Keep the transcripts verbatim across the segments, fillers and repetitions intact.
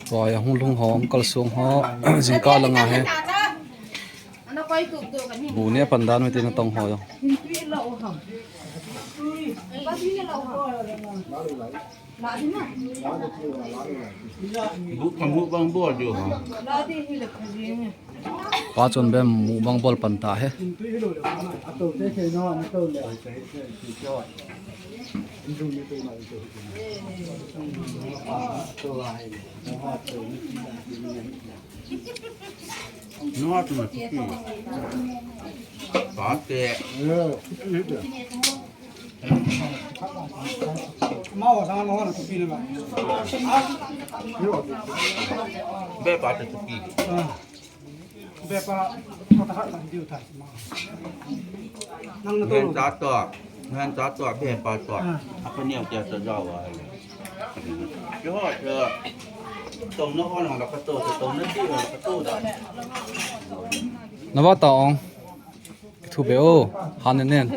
Tua ya hung lhung ho, kalsong ho, jingkah langa hi. Bu ne pan dan mi te natong ho jong. Bu, kamu bang bol jo ha. Pa chun be mu bang bol pan ta he. Nua tu na tupi. Pate. Mau sa no na tupi na ba. Be pate tupi. Be pa, pa ta ha ta diu ta. Nang na to. Ngen ta to. Ngen ta to, be pa to. Ah. Apa ni dia ta jawa. Yo, yo. Tong na on la ka to, tong na ti la ka to da. Na ba ta ong. Thu be o, han nen.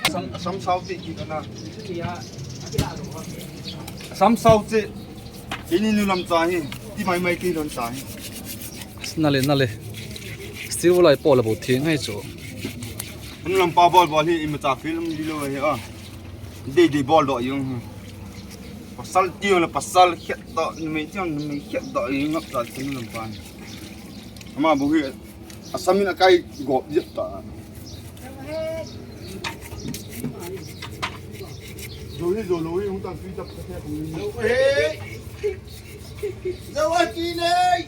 Assam, Assam sao ti ki na. Assam sao ti. Ini nu lam cha hi. Ti mai mai ki lam cha hi. Nale, nale. Still lai po la bo thing hai chu. Nu lam pa bol bol hi ima cha film di lo hi a. Dei dei bol do yung. Pasal ti la pasal khet do, numei ti numei khet do yung ngap cha nu lam pa. Ama bu hi. Assam in akai gop jep ta. Zo hi, zo lo hi, hung tang tui tap ka thei. Zo hi. Zo hi nei.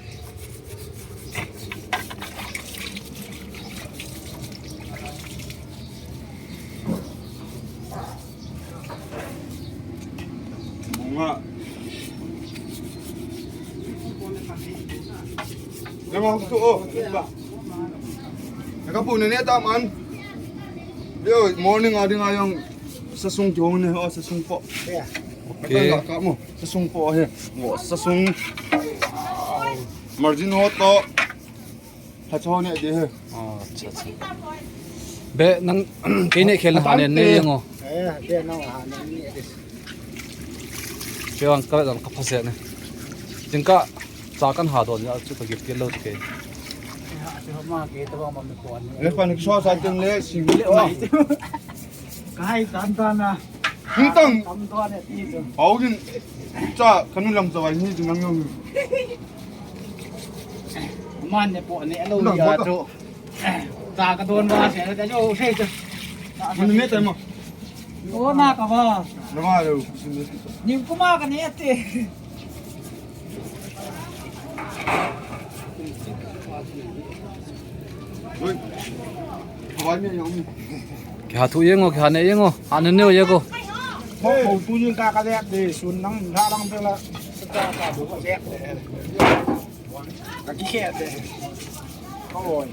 Bunga. Nama tu oh. Naka pu ne ne ta man. Yo, morning adi nga yang sasung jong ne, oh, sasung po. Okay. Ka mo, sasung po he. Mo, sasung. Margin ho to. Tha cho ne de he. Oh, acha, acha. Be nang, kei ne khel na ha ne ne yang o. Eh, be nang ha ne ne de. Kei vang ka dang ka pha se ne. Jingkah cha kan ha don ya chu ka gift lo ke. Ha, chu ma ke to ma me ko ne. Le pa ne so sa teng le sing le o. Ka hai tan tan na. Hung tang. Tam to ne ti chu. Au din. Cha kanu lam cha wai ni jing nang yong. Man ne po ne lo ya chu. Cha ka don ba se ta jo se chu. Mun me ta ma. O na ka ba. Na ma lo. Ni kuma ka ne te. Oi. Ka ba me yong. Kei ha thu yeng o, kei ha ne yeng o, ha ne ne o yeng o. Mo ko tu yin ka ka le de sun nang la lang pe la. Sa ta ka do ka le. Ka ki khe de. Oi.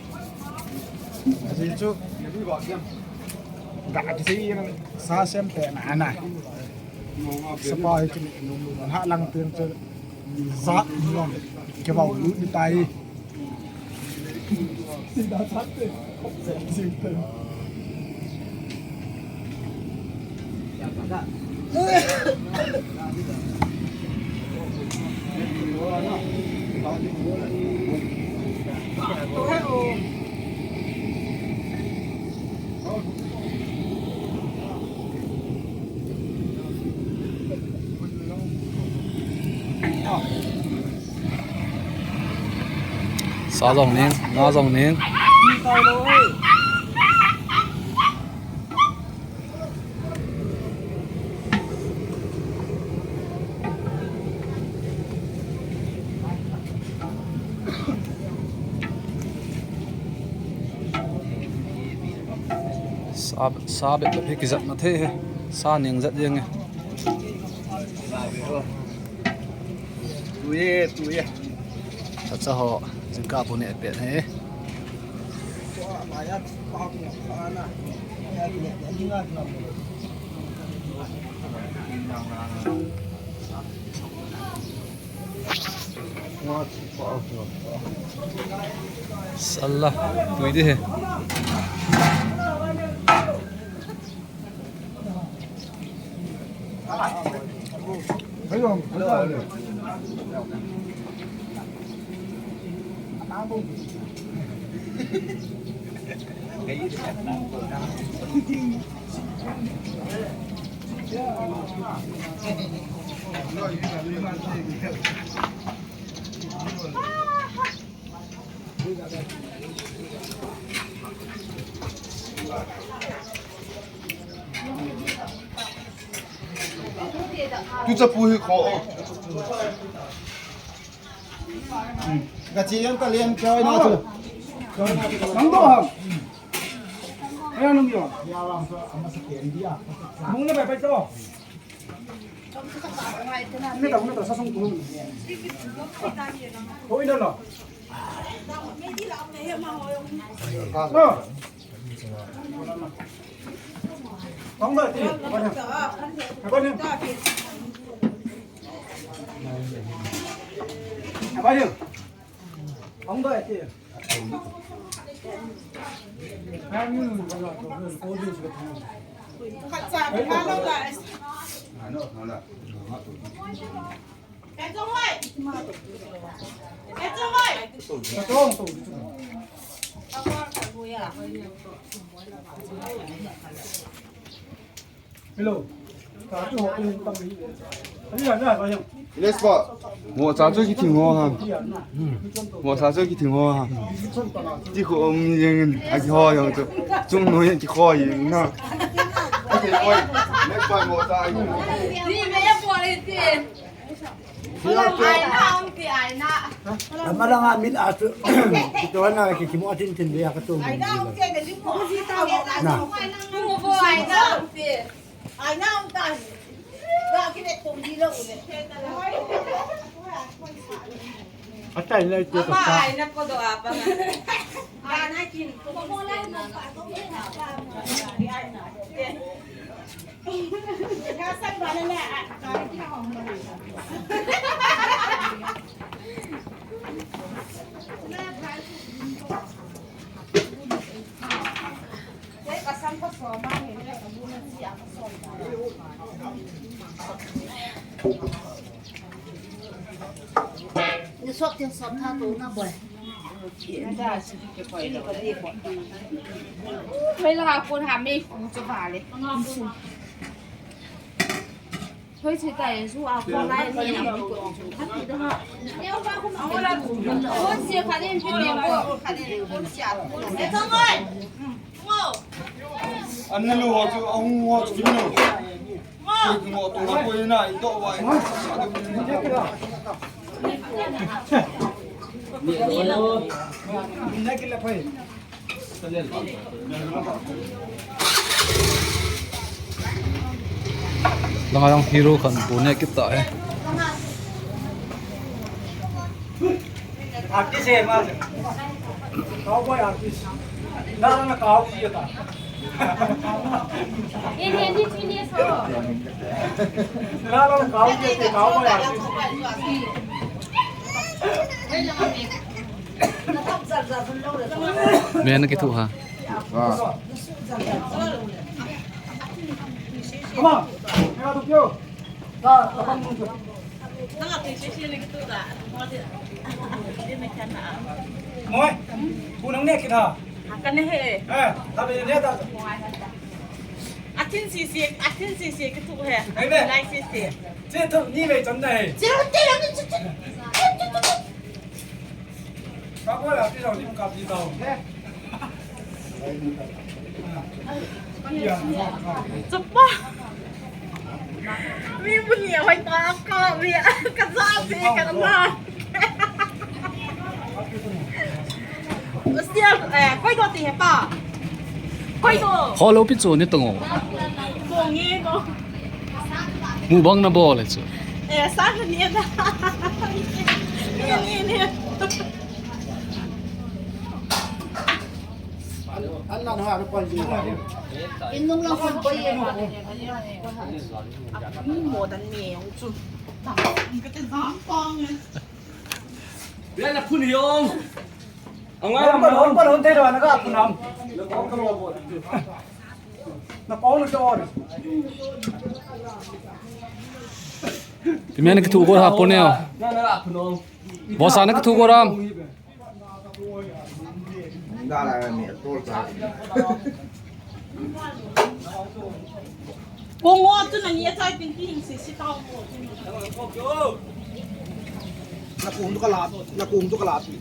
Asi chu. Ga ki si sa sem pe na na. Sapa hi chu ha lang teng chu sa long ke bau lu ni tai. Sa jong ning, nga jong ning. Sa, sa bep bep hi kijat na thei he. Sa ning jat jeng e. Tu ye, tu ye. Chacha ho, jingkah bu ne pet he. Salla, tui di he. Tu chapu hi kho. Ka chi yang ka lian choi na tu. Nang do ham. Ai nang yo. Mung na bai bai to. Ni ta, ni ta, sa song tu. Hoi na lo. Tong ba ti, ba ni. Ba ni. Ba ni. Tong ba ti. Khat cha, khat lo la. Hello. Ines pa. Mo cha chu kithing ho ham. Mo cha chu kithing ho ham. Ti ko um jeng a kiho jong chu. Chung noi kiho jeng na. Okay, boy. Next time mo cha. Ni me ya po le ti. Ai na ong ti ai na. Lama langa min a chu. Kito na ki kimo atin tin dia ka tu. Ai na ong ti ai na lim mo. Na. Mo bo ai na ong ti. Ai na ong ta. Ba ki ne tum di lo ne. Atai na ito ka. Ai na ko do apa. Ba na kin ko mo la na pa ko. Ni sop tin sop tha to na boy. Thoi la kon ha me khu chu ba le. Thoi che tai ju a kon lai ni. Kon sia kha den pe ko kha den kon sia. E tong oi. Ngo. An na lu ho chu, a hung ho chu, no. Langa jong hero khat bu ne kit ta e. Artist hai ma. Cowboy artist. Na na cowboy ta. Ye ye ni chini so. Na na cowboy te cowboy artist. Me na kithu ha. Come on. Come on. Moi. Bu nang ne kit ha. Ka ne he. Eh, ta be ne ta. Athin sisi, athin sisi kithu he. Ai be. Lai sisi. Che to ni ve chon da he. Che to ni. Ka ko la ti lo ni ka ti to. Chapa. Mi bu ni hoi ta ka mi ka za si ka na. Sia, eh, koi do ti he pa. Koi do. Kho lo pi chu ni tong o. Ko nge ko. Mukbang na bol le chu. Eh, sa ni da. Ni ni ni. An nan ha, an pon ji. In nung lang pon ji. Ni mo dan mi ang chu. Ka te dam pang. Bia na phun yong. Ang Hon pa, hon pa, hon te do na ka phun ham. Na ko na ko. Ti men ki thu ko ha pon neo. Na na phun yong. Bosa na ki thu ko ram. Kung ngo tu na ni a chai pin ti hing si si tau mo. Na kung tu ka la, na kung tu ka la pi.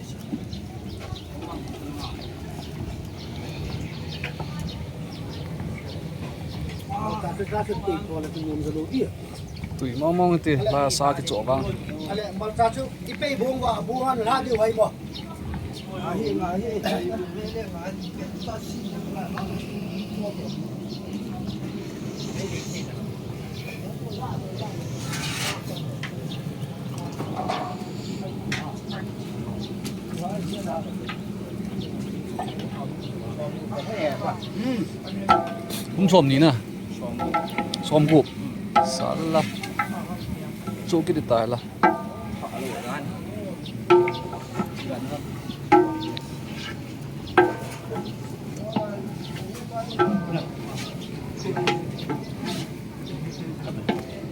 Tui mong mong ti la sa ki cho vang. Ale, malcha chu i pei bung wa, bung han la di wai mo. Kum som ni na. Som gup. Sala. Chu ki di tai la.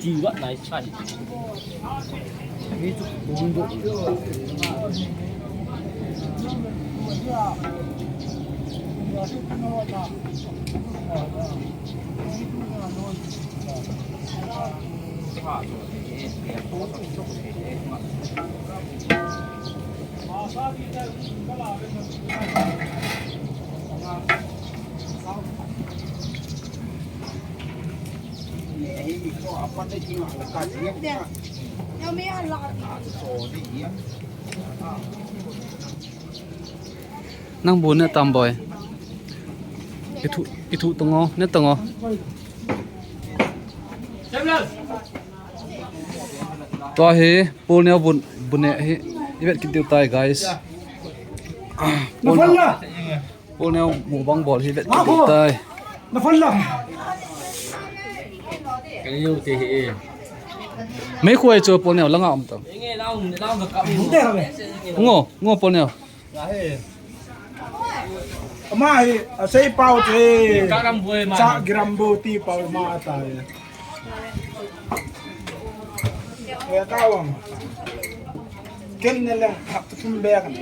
Jiwa nai sai. Nang bu ne tam boi. Ithu, ithu tongo, ne tongo. Tua hi, pol neo bun, bun ne hi. I vet kit diu tai, guys. Ah, pol neo. Pol neo mukbang bol hi vet kit diu tai. Na phone la. Kani yo te hi e. Mei khuai chu pol neo langa um tam. Ngo, ngo pol neo. Ama hi, asei pau te. Cha giram bo ti pau ma ta e. Ya ka wang. Ken ne le hak tu tum be kan.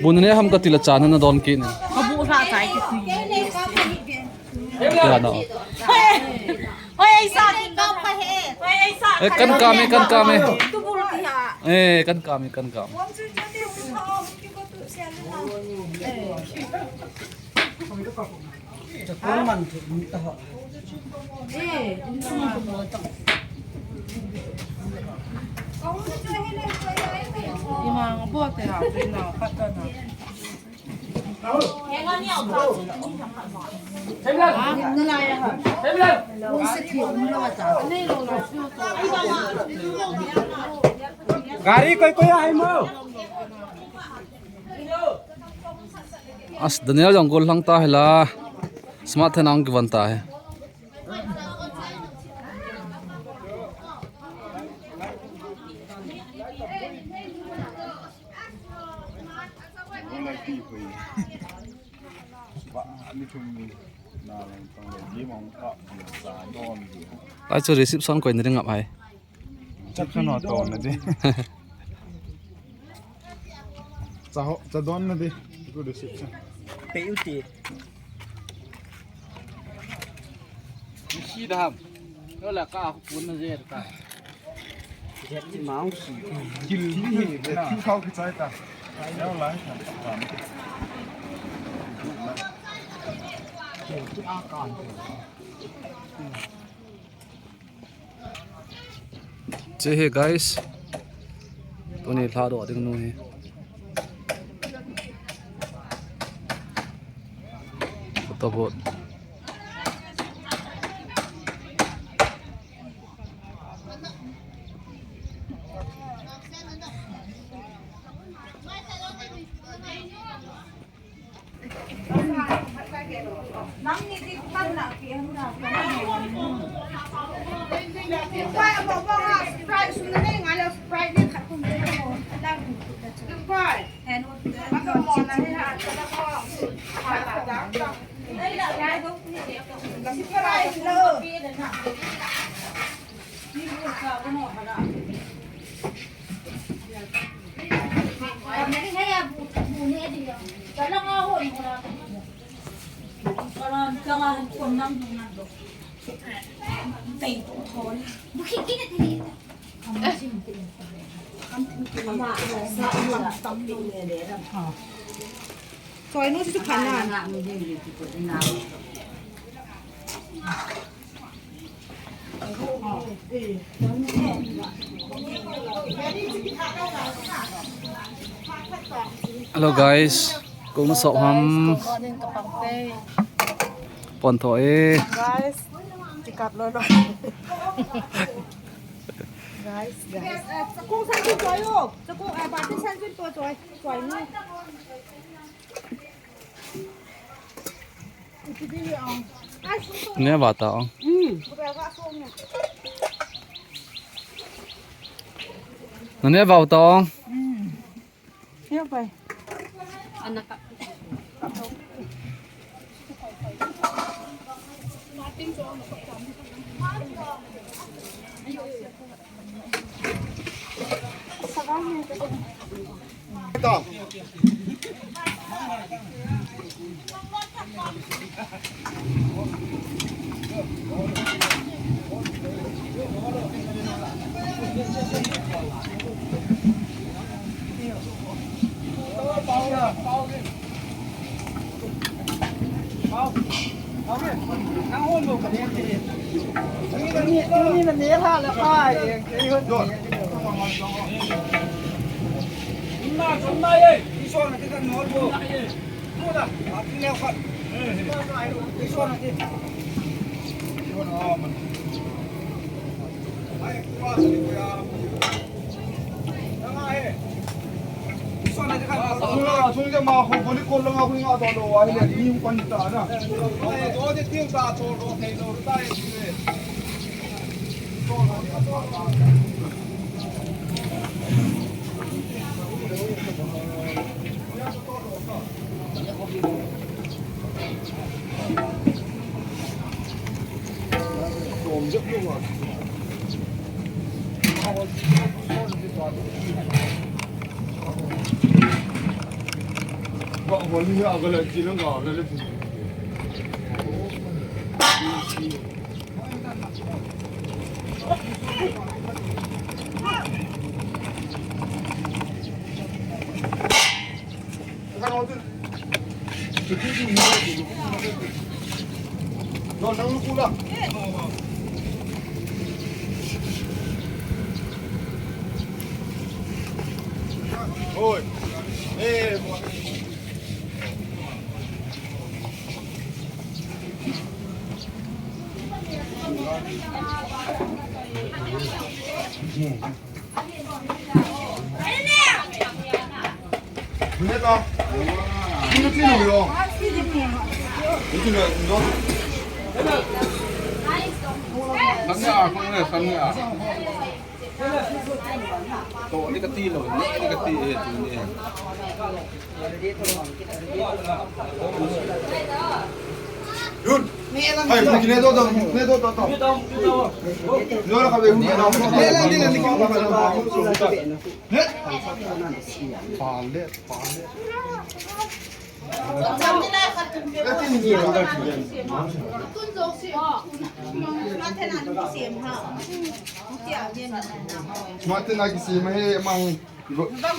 Bun ne ham ka tila cha na na don ki ne. Ka bu sa chai ki ti. Ya no. Hoi, ai sa kin ka pa he. Hoi, ai sa. Eh, kan ka me, kan ka me. Tu bul ki ha. Eh, kan ka me, kan ka me. Gari koi koi hai mo. As Daniel jong gol lang ta hela. Smart thena ang kivan ta he. Ai chu reception koi ni ring up hai. Chak kano to na de. Cha ho, cha don na de. Ku de sip cha. Pe u ti. Si dam. Lo la ka ku na je ta. Je ti ma u si. Kil ni de, kil kau ki chai ta. Yo lai ta. Che hi guys. Tuni lha doh ding nu hi. Photo booth. Choi nu chu phan na. Hello guys, kong so ham. Pon tho e. Guys, ti kap lo lo. Guys, guys. Kong san choi o. Kong, eh, ba ti san choi to choi. Choi nu. Ne va ta ong. Ne va ta ong. Oi. Eh, To, ni ka ti lo, ni, ni ka ti, eh, tu ni. Yun. Hai, ni ne to, to, ni to, to, to. Ni la ka be, ni la. Ni la, ni la, ni la. Pale, pale. Mate na kisem he, ma he.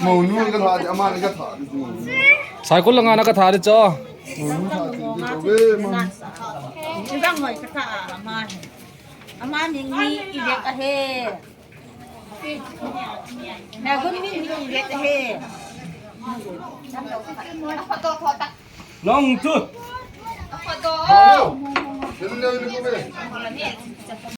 Monu ka tha, ama ka tha. Cycle langa na ka tha de cho. Monu tha de cho. Ama he. Ama ming ni i ve ka he. Na gun min ni i ve ka he. Long tu. Hello. Hello, hello, hello.